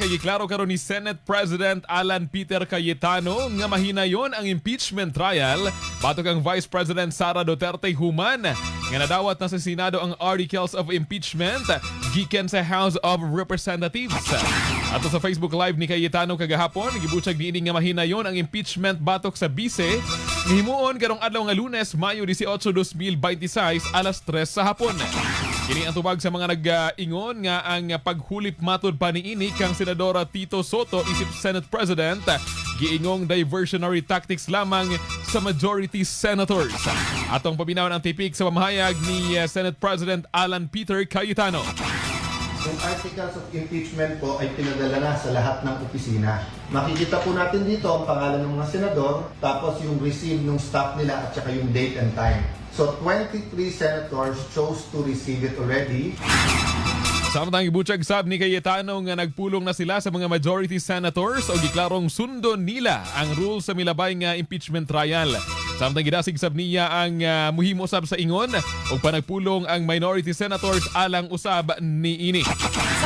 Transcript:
Kay giklaro karon ni Senate President Alan Peter Cayetano nga mahinayon ang impeachment trial batok ang Vice President Sara Duterte human nga nadawat na sa Senado ang articles of impeachment gikan sa House of Representatives. Ato sa Facebook Live ni Cayetano kagahapon, gibutyag niini nga mahinayon ang impeachment batok sa bise, himuon karong adlaw nga Lunes, Mayo 18, 2026, alas 3 sa hapon. Kini ang tubag sa mga nag-ingon nga ang paghulip matud pa niini kang Senadora Tito Sotto isip Senate President giingong diversionary tactics lamang sa majority senators. Atong paminawon ang tipik sa pamahayag ni Senate President Alan Peter Cayetano. Yung articles of impeachment po ay pinadala na sa lahat ng opisina. Makikita po natin dito ang pangalan ng mga senador, tapos yung receive ng staff nila at saka yung date and time. So 23 senators chose to receive it already. Samtang gibutyag sab ni Cayetano nga nagpulong na sila sa mga majority senators o giklarong sundon nila ang rules sa milabay nga impeachment trial. Samtang gidasig sab niya ang muhimo sab sa ingon og panagpulong ang minority senators alang usab niini.